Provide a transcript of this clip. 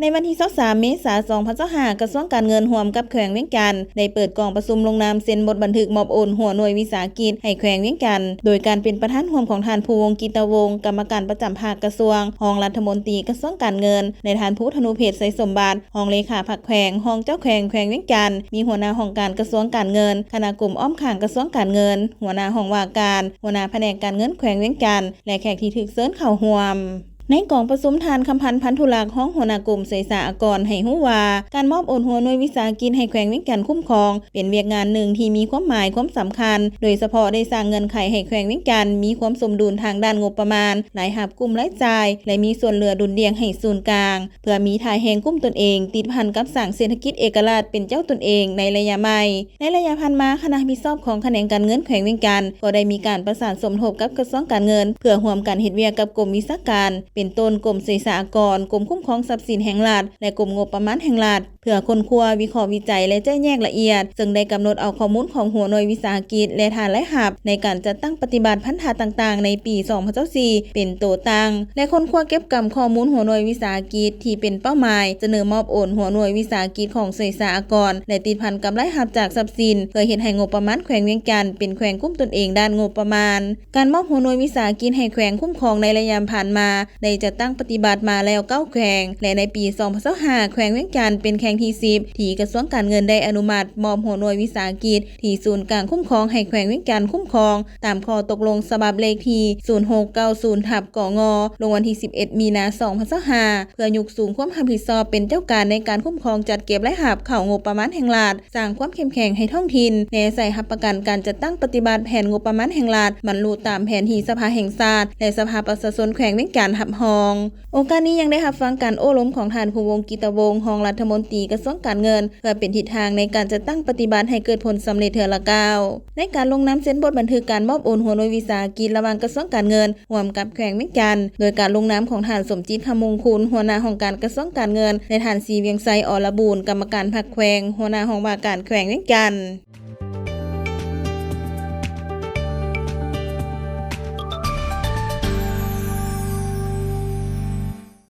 ໃນວັນທີຊາວສາມ ເມສາ ສອງພັນຊາວຫ້າ ກະຊວງການເງິນຮ່ວມກັບແຂວງວຽງຈັນ ໄດ້ເປີດກອງປະຊຸມລົງນາມເຊັນບົດບັນທຶກມອບໂອນຫົວໜ່ວຍວິສາຫະກິດໃຫ້ແຂວງວຽງຈັນ ໂດຍການເປັນປະທານຮ່ວມຂອງທ່ານ ພູວົງ ກິດຕະວົງ ກຳມະການປະຈຳພັກກະຊວງ, ຮອງລັດຖະມົນຕີກະຊວງການເງິນ ແລະ ທ່ານ ພູທະນູເພດ ໄຊສົມບັດ ຮອງເລຂາພັກແຂວງ, ຮອງເຈົ້າແຂວງແຂວງວຽງຈັນ, ມີຫົວໜ້າຫ້ອງການກະຊວງການເງິນ, ຄະນະກົມອ້ອມຂ້າງກະຊວງການເງິນ, ຫົວໜ້າຫ້ອງວ່າການ, ຫົວໜ້າພະແນກການເງິນແຂວງວຽງຈັນ ແລະ ແຂກທີ່ຖືກເຊີນເຂົ້າຮ່ວມ. ໃນກອງປະຊຸມ ທ່ານ ຄຳພັນ ພັນທຸລັກ ຮອງຫົວໜ້າກົມເສສາອາກອນ ໃຫ້ຮູ້ວ່າ ການມອບໂອນຫົວໜ່ວຍວິສາຫະກິດໃຫ້ແຂວງວຽງຈັນຄຸ້ມຄອງ ເປັນວຽກງານໜຶ່ງທີ່ມີຄວາມໝາຍຄວາມສຳຄັນ, ໂດຍສະເພາະໄດ້ສ້າງເງື່ອນໄຂໃຫ້ແຂວງວຽງຈັນມີຄວາມສົມດຸນທາງດ້ານງົບປະມານ, ລາຍຮັບ, ກຸ່ມລາຍຈ່າຍ ແລະ ມີສ່ວນເຫຼືອດຸນດ່ຽງໃຫ້ສູນກາງ ເພື່ອມີທ່າແຮງກຸ້ມຕົນເອງ ຕິດພັນກັບສ້າງເສດຖະກິດເອກະລາດເປັນເຈົ້າຕົນເອງໃນໄລຍະໃໝ່. ໃນໄລຍະຜ່ານມາ, ຄະນະຮັບຜິດຊອບຂອງຂະແໜງການເງິນແຂວງວຽງຈັນ ກໍໄດ້ມີການປະສານສົມທົບກັບກະຊວງການເງິນ ເພື່ອຮ່ວມກັນເຮັດວຽກກັບກົມວິຊາການ ເປັນຕົ້ນ ກົມເສສາອາກອນ, ກົມຄຸ້ມຄອງຊັບສິນແຫ່ງລັດ ແລະ ກົມງົບປະມານແຫ່ງລັດ ເພື່ອຄົ້ນຄວ້າ, ວິເຄາະ, ວິໄຈ ແລະ ແຈກແຍກລະອຽດ, ເຊິ່ງໄດ້ກຳນົດເອົາຂໍ້ມູນຂອງຫົວໜ່ວຍວິສາຫະກິດ ແລະ ຖານລາຍຮັບ ໃນການຈັດຕັ້ງປະຕິບັດພັນທະຕ່າງໆໃນປີສອງພັນຊາວສີ່ ເປັນໂຕຕັ້ງ ແລະ ຄົ້ນຄວ້າເກັບກຳຂໍ້ມູນຫົວໜ່ວຍວິສາຫະກິດທີ່ເປັນເປົ້າໝາຍ ສະເໜີມອບໂອນຫົວໜ່ວຍວິສາຫະກິດຂອງເສສາອາກອນ ແລະ ຕິດພັນກັບລາຍຮັບຈາກຊັບສິນ ເພື່ອເຮັດໃຫ້ງົບປະມານແຂວງວຽງຈັນເປັນແຂວງກຸ້ມຕົນເອງດ້ານງົບປະມານ. ການມອບຫົວໜ່ວຍວິສາຫະກິດໃຫ້ແຂວງຄຸ້ມຄອງໃນໄລຍະຜ່ານມາ ໄດ້ຈັດຕັ້ງປະຕິບັດມາແລ້ວເກົ້າແຂວງ ແລະ ໃນປີສອງພັນຊາວຫ້າ ແຂວງວຽງຈັນເປັນແຂວງທີສິບ ທີ່ກະຊວງການເງິນໄດ້ອະນຸມັດມອບຫົວໜ່ວຍວິສາຫະກິດທີ່ສູນກາງຄຸ້ມຄອງໃຫ້ແຂວງວຽງຈັນຄຸ້ມຄອງ ຕາມຂໍ້ຕົກລົງສະບັບເລກທີສູນຫົກເກົ້າສູນ ທັບ ກງ ລົງວັນທີສິບເອັດ ມີນາ ສອງພັນຊາວຫ້າ ເພື່ອຍົກສູງຄວາມຮັບຜິດຊອບເປັນເຈົ້າການໃນການຄຸ້ມຄອງຈັດເກັບລາຍຮັບເຂົ້າງົບປະມານແຫ່ງລັດ, ສ້າງຄວາມເຂັ້ມແຂງໃຫ້ທ້ອງຖິ່ນ, ແນໃສ່ຮັບປະກັນການຈັດຕັ້ງປະຕິບັດແຜນງົບປະມານແຫ່ງລັດ ບັນລຸຕາມແຜນທີ່ສະພາແຫ່ງຊາດ ແລະ ສະພາປະຊາຊົນແຂວງວຽງຈັນຮັບຮອງ. ໂອກາດນີ້ຍັງໄດ້ຮັບຟັງການໂອ້ລົມຂອງທ່ານ ພູວົງ ກິດຕະວົງ ຮອງລັດຖະມົນຕີກະຊວງການເງິນ ເພື່ອເປັນທິດທາງໃນການຈັດຕັ້ງປະຕິບັດໃຫ້ເກີດຜົນສຳເລັດເທື່ອລະກ້າວ. ໃນການລົງນາມເຊັນບົດບັນທຶກການມອບໂອນຫົວໜ່ວຍວິສາຫະກິດລະຫວ່າງກະຊວງການເງິນຮ່ວມກັບແຂວງວຽງຈັນ ໂດຍການລົງນາມຂອງທ່ານ ສົມຈິດ ຄຳມົງຄຸນ ຫົວໜ້າຫ້ອງການກະຊວງການເງິນ ແລະ ທ່ານ ສີວຽງໄຊ ອລະບູນ ກຳມະການພັກແຂວງ ຫົວໜ້າຫ້ອງວ່າການແຂວງວຽງຈັນ.